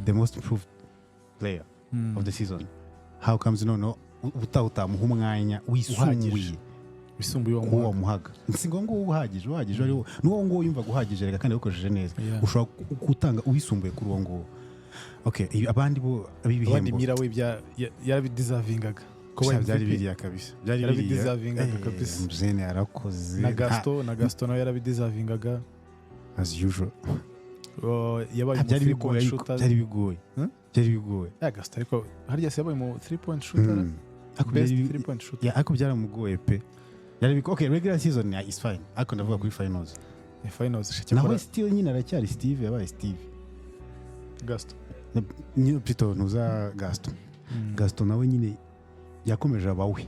the most improved player of the season, how comes noneho Ubutaha utamuha umwanya wisumbuye Uhagije. Wisumbuye kuwo wa wamuhaga. Si ngombwa uwo uhagije, uhagije ariwo n'uwo nguwo yumvaga uhagije reka, kandi yawukoresheje neza. Yeah. Ushobora gutanga uwisumbuye kuri uwo nguwo. Okay, abandi bo Abandi, b'ibihembo. Mira we yarabideservingaga kuba Sha, byari MVP. biriya kabisa, byari biriya. Yarabideservingaga kabisa. Mzene yarakoze. Na Gaston, na Gaston nawe yarabideservingaga. As usual. Yabaye mu Byari 3 bigoye point ariko shooter. Byari bigoye. Byari bigoye. Ya Gaston, ariko harya se yabaye mu 3 point shooter? Ariko Best byari 3 point shooter. Yeah, ariko byaramugoye pe. Byari bigoye. Okay, regular season, yeah, is fine, ariko ndavuga kuri finals. Ni finals. Nawe Cyakora still nyine aracyari Steve, yabaye Steve. Gaston. Nyine plutôt ntuza Gaston. Gaston nawe nyine yakomeje abawe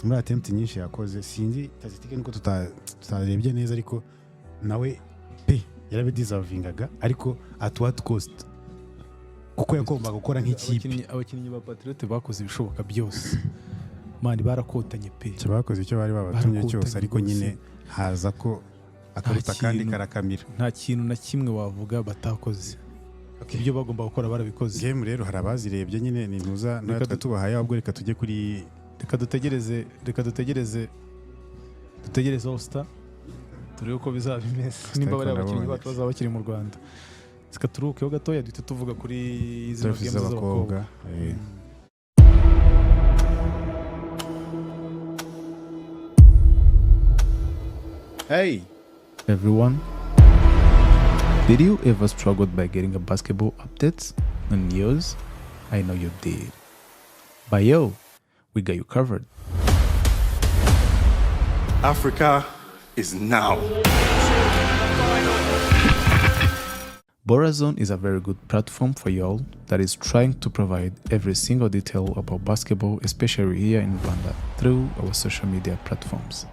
muri attempt nyinshi yakoze. Sinzi statistique nuko tutarebye neza, ariko nawe pe yarabideservingaga, ariko at what cost? Kuko yagombaga gukora nk'ikipe. Abakinnyi ba Patriote bakoze ibishoboka byose, man, barakotanye pe. Icyo bakoze, icyo bari babatumye Barakotanye cyose, ariko rwose. nyine haza ko akaruta Nta kandi kintu. karakamira. Nta kintu na kimwe wavuga batakoze. Ibyo bagomba gukora barabikoze. Game rero hari abazirebye nyine, ni ntuza Reka natwe tubahaye, ahubwo reka tujye kuri Reka dutegereze, dutegereze All Star, turebe uko bizaba bimeze, nimba bari Ariko abakinnyi ndabonye. bacu bazaba bakiri mu Rwanda. Reka turuhukeho gatoya, duhite tuvuga kuri zino Trophies games z'abakobwa. z'abakobwa. Hey, Everyone, did you ever struggle by getting a basketball updates and news? I know you did. But yo, we got you covered. Africa is now. Borazone is a very good platform for y'all that is trying to provide every single detail about basketball, especially here in Rwanda, through our social media platforms.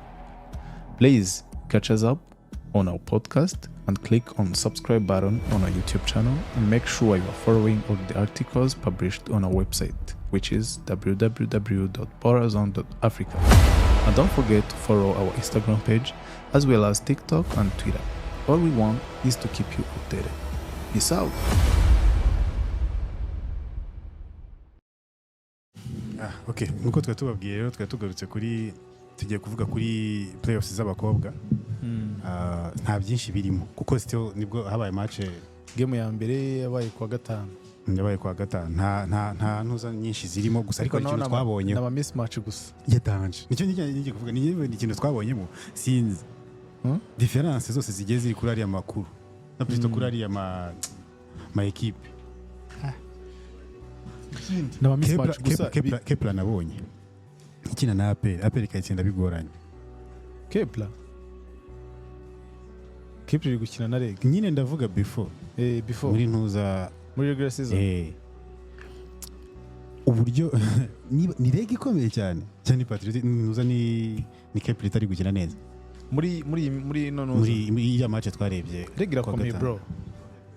Please catch us up on our podcast and click on subscribe button on our YouTube channel, and make sure you are following all the articles published on our website, which is www.borazone.africa. And don't forget to follow our Instagram page as well as TikTok and Twitter. All we want is to keep you updated. Peace out. Ah, okay, nkuko twari tubabwiye rero, twari tugarutse kuri, tugiye kuvuga kuri playoffs z'abakobwa. Ah, nta byinshi birimo kuko still nibwo habaye match. Game ya mbere yabaye kuwa gatanu. Yabaye kuwa gatanu. Nta ntuza nyinshi zirimo gusa, ariko hari ikintu twabonye ni ama mismatch gusa. Yatanje, nicyo ngiye kuvuga, ni ikintu twabonyemo, sinzi différence zose zigiye ziri kuri ariya makuru na plutôt kuri ariya ma équipe. Ni ama mismatch gusa. Kepler nabonye ikina na APR, APR ikayitsinda bigoranye. Kepler iri gukina na REG. Nyine ndavuga before. Before. Muri ntuza. Muri regular season. Uburyo ni REG ikomeye cyane cyane, Patriot ntuza ni Kepler itari gukina neza. Muri no no Muri iriya match twarebye REG irakomeye, kuwa bro.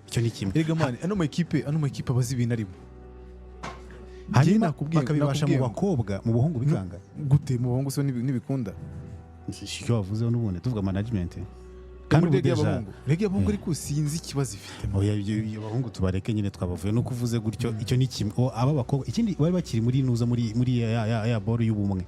Icyo ni kimwe. Erega man, ano ma ekipe abazi ibintu arimo. Hanyuma Nakubwiye bakabibasha mu bakobwa, mu buhungu bikanga. Gute mu bahungu se ntibikunda? Icyo wavuzeho n'ubundi tuvuga management kandi Muri ubu REG déjà y'abahungu, REG y'abahungu, ariko sinzi ikibazo ifite, man. Oya, ibyo abahungu tubareke nyine, twabavuye nuko uvuze gutyo. Icyo ni kimwe. O, aba bakobwa ikindi bari bakiri muri nuza, muri ya boro y'ubumwe.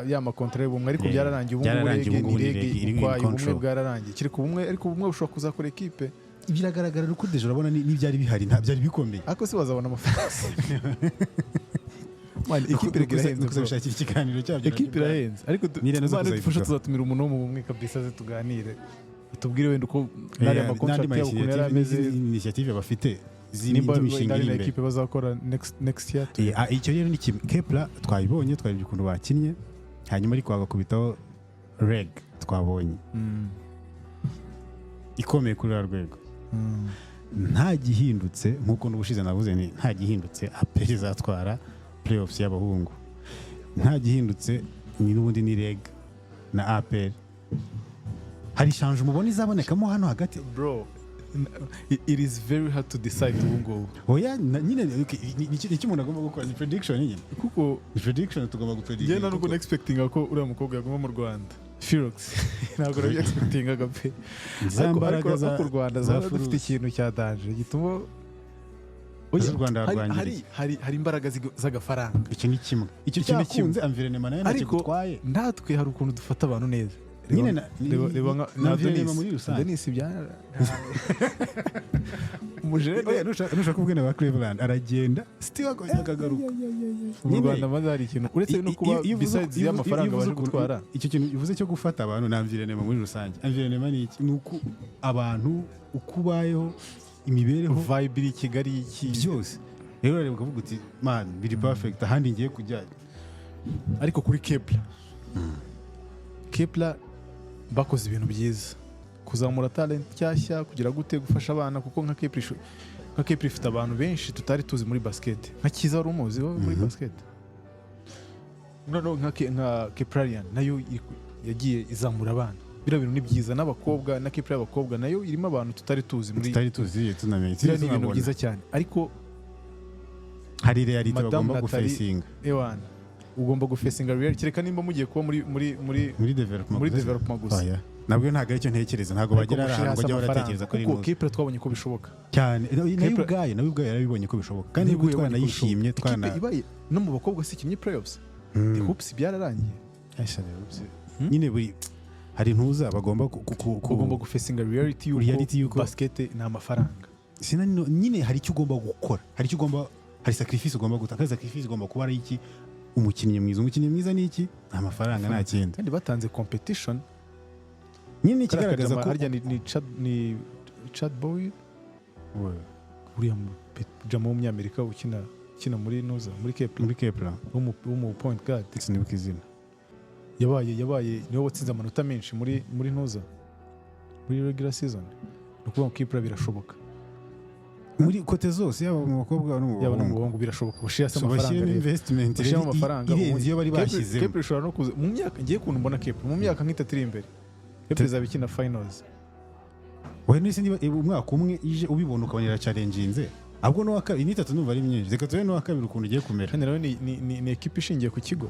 Ya makontara y'ubumwe, ariko byararangiye ubu ngubu. Byararangiye, REG ubu ngubu ni ni REG REG iri in ukwayo, ubumwe control. bwararangiye, kereka ubumwe, ariko ubumwe bushobora kuzakora ekipe. Biragaragara ko déjà urabona n'ibyari bihari nta byari bikomeye. Ariko se bazabona amafaranga? Man, ekipe REG irahenze, bro. Kuzabishakira ikiganiro cyabyo. Ekipe irahenze, ariko Niriya nazo Imana idufasha kuzayivugaho. tuzatumira umuntu wo mu bumwe kabisa, ze tuganire, tubwire wenda uko n'ariya n'andi makontrakt yabo ukuntu yari ameze. Initiative bafite Nimba z'indi mishinga ari iri na imbere. ekipe bazakora next year. Icyo rero ni kimwe. Kepler twayibonye, twarebye ukuntu bakinnye, hanyuma ariko bagakubitaho REG twabonye ikomeye kuri uriya rwego. Nta gihindutse, nk'uko n'ubushize navuze, ni nta gihindutse APR izatwara playoffs y'abahungu. Nta gihindutse, ni n'ubundi ni REG na APR. Hari changement mubona izabonekamo hano hagati? Bro, it is very hard to decide ubu ngubu. Oya, nyine okay, ni icyo umuntu agomba gukora ni prediction nyine. Kuko ni prediction, tugomba gupredict. Njye nta nubwo expectinga ko uriya mukobwa yaguma mu Rwanda, Firox, ntabwo nabi expectingaga pe. Za Ariko mbaraga ariko u Rwanda za zaba dufite Furusi. ikintu cya danger gituma Oya, Ese u Rwanda hari, rwangira iki? hari imbaraga z'agafaranga. Icyo ni kimwe, icyo Icyo ni kimwe. cyakunze, environnement nayo ntacyo Ariko gutwaye. natwe hari ukuntu dufata abantu neza. Nyine Reba nka na nka environnement Denis. muri rusange. Denis bya umujene. Oya, nushaka kubwira ba Cleveland aragenda still akagaruka. Mu Nyine- Rwanda maze hari ikintu uretse no kuba Iyo uvuze- besides iyo y'amafaranga uvuze baje ukuntu- gutwara. Icyo kintu uvuze cyo gufata abantu ni environnement muri rusange. Environnement ni iki? Ni uko abantu, uko ubayeho, imibereho, vibe iri i Kigali iki. Byose. Rero urareba ukavuga uti: "Man, biri perfect ahandi ngiye kujya." Ariko kuri Kepler, Kepler bakoze ibintu byiza, kuzamura talent nshyashya, kugira gute, gufasha abana, kuko nka Kepler ifite abantu benshi tutari tuzi muri basket. Nka Kiza, wari umuzi wowe muri basket? Noneho nka Keplerian nayo yagiye izamura abana. Biriya bintu ni byiza, n'abakobwa, na Kepler y'abakobwa nayo irimo abantu tutari tuzi muri Tutari tuzi, tunamenye. Biriya ni ibintu Tunabona. byiza cyane, ariko Hari reality Madame bagomba Nathalie- gufacinga. Ewana, ugomba gufacinga reality, kereka nimba mugiye kuba muri muri development muri gusa. development gusa. Oya. Nabwo ntabwo aricyo ntekereza, ntabwo Ariko bagera gushyira ahantu hasi bajya amafaranga, baratekereza ko ari kuko inoze. Kepler twabonye ko bishoboka. Cyane, nayo Kepler- ubwayo yarabibonye ko bishoboka, kandi Nibwo nibwo yabonye ko twanayishimye bishoboka. twana Ikipe ibaye no mu bakobwa si ikinnye playoffs, The Hoops byararangiye. Esha, The Hoops. Nyine buri hari ntuza bagomba Ugomba gufacinga reality y'uko Reality y'uko- basket ni amafaranga. Nyine hari icyo ugomba gukora, hari icyo ugomba, hari sacrifice ugomba gutanga, kandi sacrifice igomba kuba ari iki? Umukinnyi mwiza. Umukinnyi mwiza ni iki? Ni amafaranga, nta kindi. Kandi batanze competition. Nyine ikigaragaza ko Harya ni Chad Boy, uriya jama w'umunyamerika ukina muri nuza, muri Kepler, muri Kepler, w'umu point guard. Sinibuka izina. Yabaye niwe watsinze amanota menshi muri ntuza, muri regular season. Ni ukuvuga ngo Kepler birashoboka. Muri côté zose, yaba mu bakobwa no mu Yaba no mu bahungu. bahungu birashoboka, bashyira hasi So, amafaranga bashyiremo rero. investment Bashyiramo rero amafaranga irenze ubundi iyo bari bashyizemo. Kepler ishobora no kuza mu myaka ngiye, ukuntu mbona Kepler mu myaka nk'itatu iri imbere, Kepler izaba ikina finals. Wowe nese niba umwaka umwe ije ubibona ukabona irachallenginze, ahubwo n'uwa kabiri, n'itatu numva ari myinshi, reka turebe n'uwa kabiri ukuntu ugiye kumera. Kandi nawe ni ekipa ishingiye ku kigo,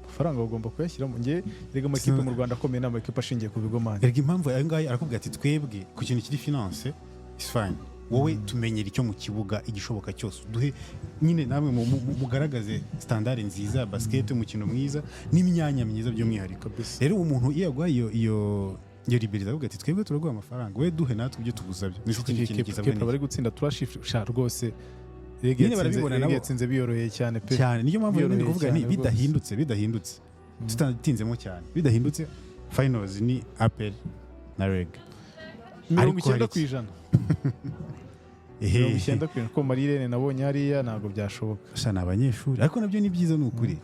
amafaranga bagomba kuyashyiramo. Nge rega amakipe mu Rwanda akomeye ni amakipe ashingiye ku bigo, man. Erega impamvu ayo ngayo arakubwira ati: "Twebwe ku kintu kiri finance is fine, wowe tumenyera icyo mu kibuga, igishoboka cyose uduhe nyine namwe mugaragaze standard nziza ya basket, umukino mwiza n'imyanya myiza by'umwihariko." Kabisa. Rero umuntu iyo yaguhaye iyo liberté, avuga ati: "Twebwe turaguha amafaranga, wowe duhe natwe ibyo tugusabye." Ni ikindi kintu gisabwa Kepler ni bari gutsinda turashifte sha rwose. Reg Nyine barabibona Reg nabo. yatsinze biyoroheye cyane pe. Cyane, niyo mpamvu rero ndi Biyoroheye kuvuga cyane nti rwose. bidahindutse, tutatinzemo cyane, bidahindutse, finals ni APR na REG. Mirongo Ariko icyenda hari ku ijana, 90%, ko Marie nabonye hariya ntabwo byashoboka. Sha, ni abanyeshuri, ariko nabyo ni byiza, ni ukuri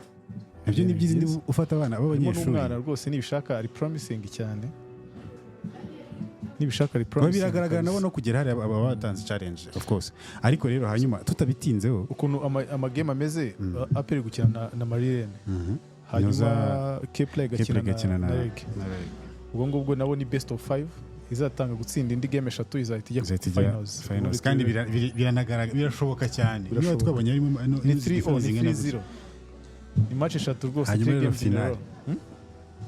nabyo ni byiza. Byiza. Ndi ufata abana Harimo b'abanyeshuri. n'umwana rwose nibishaka ari promising cyane, nibishaka ari Biba promising biragaragara kabisa. nabo no kugera hariya baba batanze challenge, of course. Ariko rero hanyuma tutabitinzeho, Ukuntu amagame ameze, APR gukina na Marie, hanyuma Kepler igakina Kepler igakina na REG. Na REG. Ubwo ngubwo nabo ni best of five, izatanga gutsinda indi game eshatu izahita ijya Izahita ijya finals. finals. Ubundi Kandi biranagaragara, birashoboka cyane niba Birashoboka. twabonye harimo Ni 3-0, difference ni zingana 3-0, ni match eshatu rwose. Hanyuma Three rero games in a finale. row.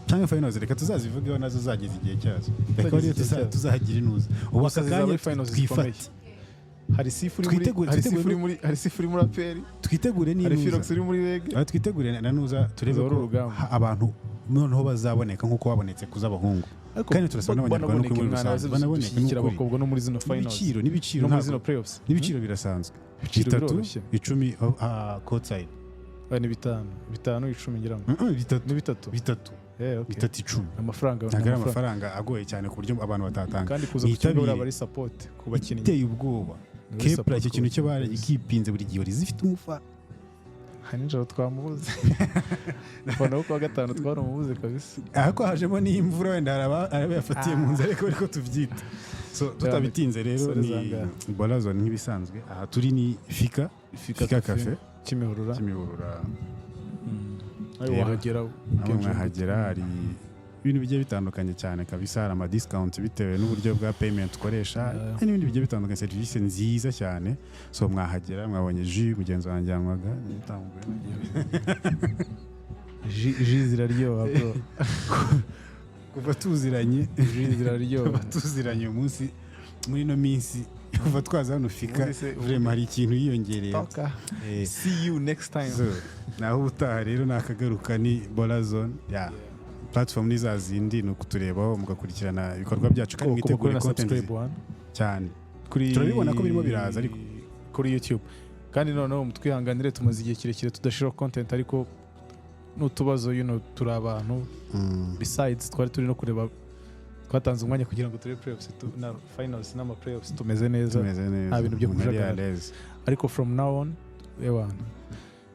Cyangwa finals, reka tuzazivugeho nazo zageze igihe cyazo, reka Zageze ariyo igihe cyazo. tuzahagira inuza ubu. Gusa Aka zizaba kanya ari finals zikomeye. twifate. Hari Sifu uri muri hari Twitegure Sifu uri muri, hari Sifu uri muri APR, twitegure hari n'inuza. Firox uri muri REG. Aha twitegure na nuza turebe Ruzaba ari ko urugamba. abantu noneho bazaboneka nk'uko babonetse kuz'abahungu. Ariko Kandi turasaba n'Abanyarwanda banaboneke, no muri mwana, rusange. baze Banaboneke, dushyigikira ni ukuri. abakobwa no muri zino finals, N'ibiciro no muri ntabwo- zino playoffs. N'ibiciro birasanzwe. Ibiciro Bitatu biroroshye. 10 courtside. Ni bitanu, bitanu, 10 ngira ngo. Bitatu. Ni bitatu. Bitatu. Eh, okay. Bitatu 10. Amafaranga Ntabwo ari amafaranga agoye cyane ku buryo abantu batatanga. Kandi kuza ku kibuga Mwitabire. buriya aba ari support ku bakinnyi. Iteye ubwoba. Ni Kepler support icyo ku kintu cyo bakinnyi. baragikipinze, buri gihe zifite umufa. Hari nijoro twamubuze, umufana wo kuwa gatanu twaramubuze kabisa. Ariko hajemo n'imvura, wenda hari abo yafatiye mu nzira, ariko tubyita so tutabitinze rero. Sore Ni zangahe? Balazone nk'ibisanzwe, aha turi ni Fika Fika Cafe. Kimihurura. Kimihurura. Nawe Rero, wahagera aho ukinjira. mwahagera hari ibintu bigiye bitandukanye cyane kabisa, hari amadiscount bitewe n'uburyo bwa payment ukoresha, hari n'ibindi bigiye bitandukanye, serivisi nziza cyane. So mwahagera, mwabonye jus mugenzi wanjye yanywaga. Jus ziraryoha, bro. Kuva tuziranye Jus ziraryoha. Kuva tuziranye uyu munsi muri ino minsi Kuva twaza hano fika, Ubundi se- vraiment hari ikintu yiyongereye. Toka. See you next time. So, naho ubutaha rero nakagaruka ni Ballerzone ya platform ni za zindi, ni ukuturebaho mugakurikirana ibikorwa byacu kandi Ko mukore mwitegure na content subscribe one cyane. Kuri Turabibona ko birimo biraza ariko. Kuri YouTube. Kandi noneho mutwihanganire, tumaze igihe kirekire tudashiraho content, ariko n'utubazo, turi abantu. Besides, twari turi no kureba, twatanze umwanya kugira ngo turebe playoffs na finals n'ama playoffs, tumeze neza. Tumeze neza. Nta bintu byo Umuntu ari kujagarara. à l'aise. Ariko from now on, ewana,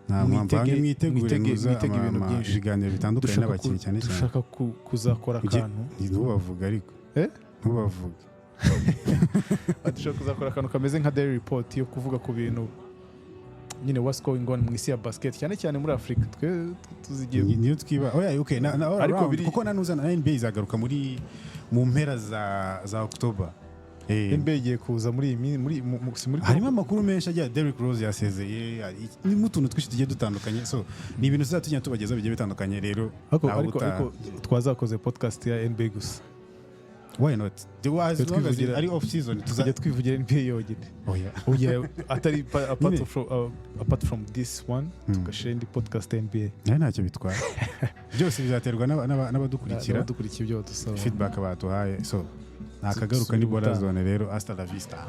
Nta mpamvu. Hamwe mwitegure mwitege muza ibintu byinshi. ibiganiro bitandukanye Dushaka n'abakinnyi cyane cyane. Dushaka kuzakora akantu. Ntubavuge ariko. Eh? Ntubavuge. Dushaka kuzakora akantu kameze nka daily report yo kuvuga ku bintu nyine, what's going on mu isi ya basket, cyane cyane muri Afurika. Twe tuzigiye Niyo twiba. Oya, okay, na all Ariko around, kuko nanuza na NBA izagaruka mu mpera za October. NBA igiye kuza muri iyi muri si muri Harimo amakuru menshi agiye, Derrick Rose yasezeye, harimo utuntu twinshi tugiye dutandukanye, so ni ibintu tuzajya tugenda tubagezaho bigiye bitandukanye rero. Ariko Naho ariko ubutaha. ariko twazakoze podcast ya NBA gusa. Why not? As Tujya long as ari off season tuza tujya twivugira NBA yonyine. Oya. Oya, atari apart Nyine. from apart from this one, tugashyira indi podcast ya NBA. Nayo ntacyo bitwara, byose bizaterwa n'abadukurikira. N'abadukurikiye, ibyo badusaba. Feedback baduhaye. So nakagaruka ni Ubutaha. Ballerzone rero. Hasta la vista.